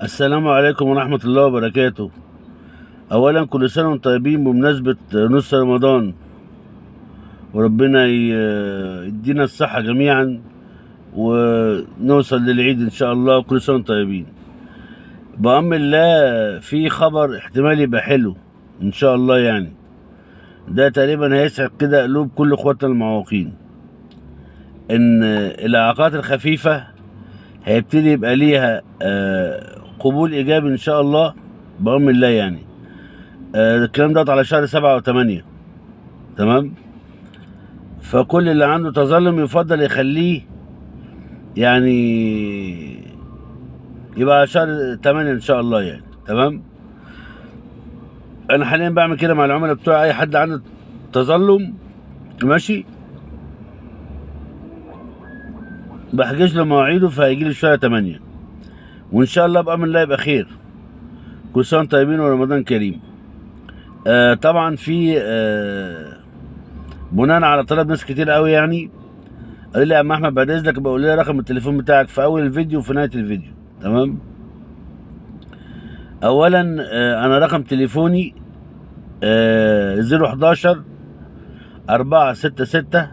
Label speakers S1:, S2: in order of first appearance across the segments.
S1: السلام عليكم ورحمة الله وبركاته. أولا كل سنة وانتم طيبين بمناسبة نص رمضان، وربنا يدينا الصحة جميعا ونوصل للعيد إن شاء الله. كل سنة وانتم طيبين. بأمر الله في خبر احتمال يبقى حلو إن شاء الله، يعني ده تقريبا هيسعد كده قلوب كل اخواتنا المعوقين، إن الإعاقات الخفيفة هيبتدي يبقى ليها قبول ايجابي ان شاء الله بأمر الله. يعني الكلام ده على شهر 7 و8، تمام. فكل اللي عنده تظلم يفضل يخليه يعني يبقى شهر 8 ان شاء الله، يعني تمام. انا حاليا بعمل كده مع العملاء بتوعي، اي حد عنده تظلم ماشي بحجز له مواعيده، فهيجي لي شهر 8 وان شاء الله بأمر الله يبقى خير. كل سنة وانتم طيبين ورمضان كريم. طبعا في بناء على طلب ناس كتير قوي، يعني قال لي يا عم احمد بعد اذنك بقول لي رقم التليفون بتاعك في اول الفيديو وفي نهاية الفيديو، تمام. اولا انا رقم تليفوني 011 466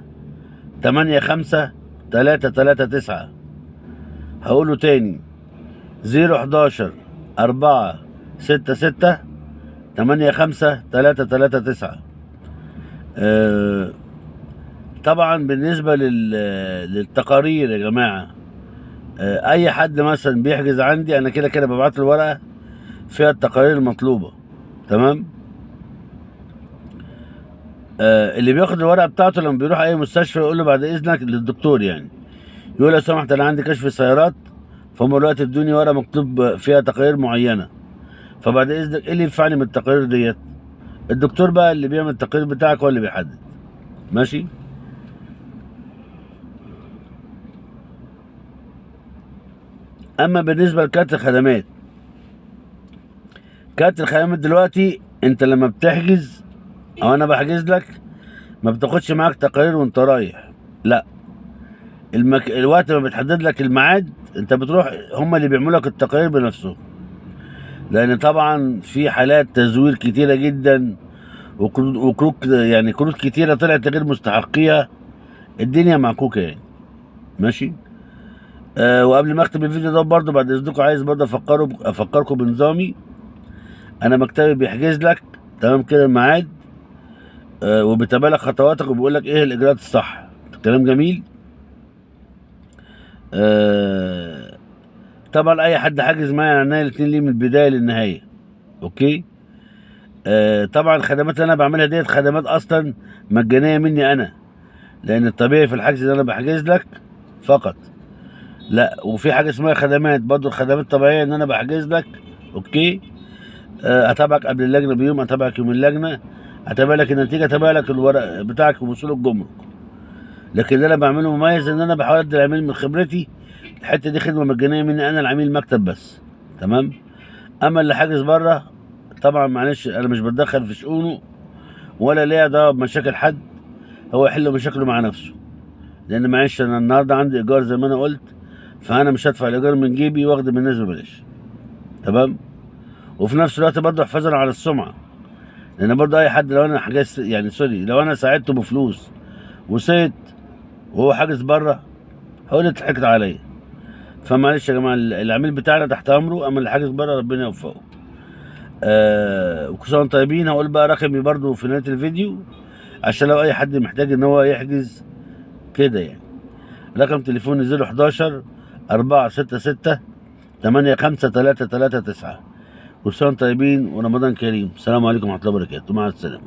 S1: 85 339. هقوله تاني 011 466 85 339. طبعا بالنسبة للتقارير يا جماعة، أي حد مثلا بيحجز عندي أنا كده كده ببعت له الورقة فيها التقارير المطلوبة، تمام. اللي بياخد الورقة بتاعته لما بيروح أي مستشفى يقول له بعد إذنك للدكتور، يعني يقول لو سمحت أنا عندي كشف سيارات، فهم دلوقتي ادوني ورقة مكتوب فيها تقارير معينة، فبعد إذنك إيه اللي ينفعني من التقارير ديت؟ الدكتور بقى اللي بيعمل التقرير بتاعك هو اللي بيحدد، ماشي. اما بالنسبة لكارت الخدمات، كارت الخدمات دلوقتي انت لما بتحجز او انا بحجز لك ما بتاخدش معاك تقارير وانت رايح، لا، الوقت ما بتحدد لك الميعاد انت بتروح، هم اللي بيعملوا لك التقارير بنفسهم، لان طبعا في حالات تزوير كتيرة جدا وكروت، يعني كروت كتيرة طلعت غير مستحقيها، الدنيا معكوكه يعني، ماشي. وقبل ما اختم الفيديو ده برضو بعد اذنكم عايز برضو افكركم بنظامي. انا مكتبي بيحجز لك تمام كده الميعاد، وبيتابع لك خطواتك وبيقول لك ايه الاجراءات الصح، كلام جميل. طبعا اي حد حاجز معايا عينيا الاتنين ليه من البداية للنهاية، okay. طبعا الخدمات اللي انا بعملها ديت خدمات اصلا مجانية مني انا، لان الطبيعي في الحجز اللي انا بحجز لك فقط، لا وفي حاجة اسمها خدمات برضو، الخدمات الطبيعية ان انا بحجز لك، okay. اتابعك قبل اللجنة بيوم، اتابعك يوم اللجنة، اتابع لك النتيجة، اتابع لك الورق بتاعك ووصول الجمرك. لكن اللي انا بعمله مميز ان انا بحاول ادي العميل من خبرتي، الحتة دي خدمة مجانية مني انا العميل مكتب بس، تمام. اما اللي حاجز بره طبعا معلش انا مش بتدخل في شؤونه ولا ليا دعوه بمشاكل حد، هو يحل مشاكله مع نفسه، لان معلش انا النهارده عندي ايجار زي ما انا قلت، فانا مش هدفع الايجار من جيبي واخد من الناس ببلاش، تمام. وفي نفس الوقت برضه حفاظا على السمعة، لان برضه اي حد لو انا حجزت يعني sorry لو انا ساعدته بفلوس وسيت وهو حاجز بره هقول اتضحكت عليا. فمعلش يا جماعة العميل بتاعنا تحت امره، اما اللي حاجز بره ربنا يوفقه. وكل سنة وانتم طيبين. هقول بقى رقمي برضو في نهاية الفيديو عشان لو اي حد محتاج ان هو يحجز كده، يعني رقم تليفوني 011 466 85 339. كل سنة وانتم طيبين ورمضان كريم. السلام عليكم ورحمة الله وبركاته، مع السلامة.